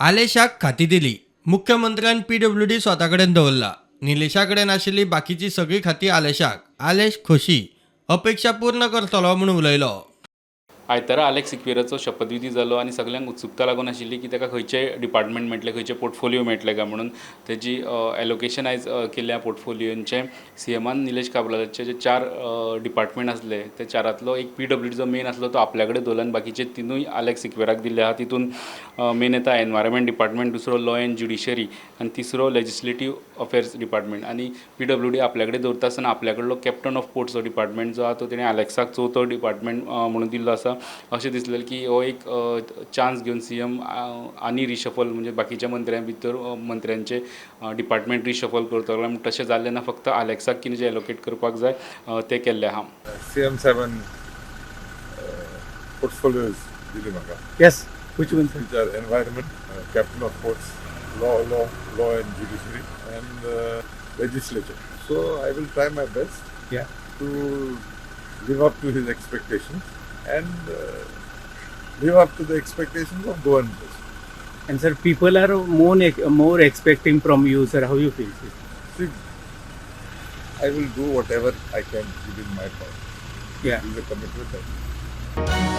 आलेशाक खाती दिली. मुख्यमंत्र्यान पीडब्ल्यूडी स्वता कडेन दवरला. निलेशा कडेन आशिल्ली बाकीची सगळी खाती आलेशाक. आलेश खोशी, अपेक्षा पूर्ण करतलो म्हूण उलयलो. आयतारा आलेक्स सिक्वेराचो शपथविधी जालो आनी सगल्यांक उत्सुकता लागून आशिल्ली की ताका खंयचे डिपार्टमेंट मेळटलें, खंयचे पोर्टफोलियो मेळटले काय म्हणून. तेजी एलोकेशन आयज केल्लें पोर्टफोलियोंचें. सीएमान निलेश काब्रालाचे जे चार डिपार्टमेंट आसले, ते चारांतलो एक पीडब्ल्यूडीचो मेन आसलो, तो आपल्या कडेन दवरलो आनी बाकीचे तिनूय आलेक्स सिक्वेराक दिल्ले आहा. तितून मेन येता एनवायरमेंट डिपार्टमेंट, दुसरो लॉ एंड ज्युडिशरी आनी तिसरो लेजिस्लेटीव अफेर्स डिपार्टमेंट. आनी पीडब्ल्यूडी आपल्या कडेन दवरता आसतना आपल्या कडलो कॅप्टन ऑफ पोर्ट्सचो डिपार्टमेंट जो आहा, तो तेणें आलेक्साक चवथो डिपार्टमेंट म्हणून दिल्लो आसा. अशें दिसलें की हो एक चान्स घेवन सीएम आनी रिशफल, म्हणजे बाकीच्या मंत्र्यां भितर मंत्र्यांचे डिपार्टमेंट रिशफल करतलो म्हूण. तशें जाल्लें ना. फक्त आलेक्साक कितें जें एलोकेट करपाक जाय तें केल्लें आहा. सीएम साहेबान पोर्टफोलियोज दिली म्हाका. Yes. Which one, sir? Which are environment, captain of ports, law and judiciary and legislature. So I will try my best to live up to his expectations and live up to the expectations of Goan people. And sir, people are more expecting from you, sir. How you feel, sir? See, I will do whatever I can within my power. This is a commitment I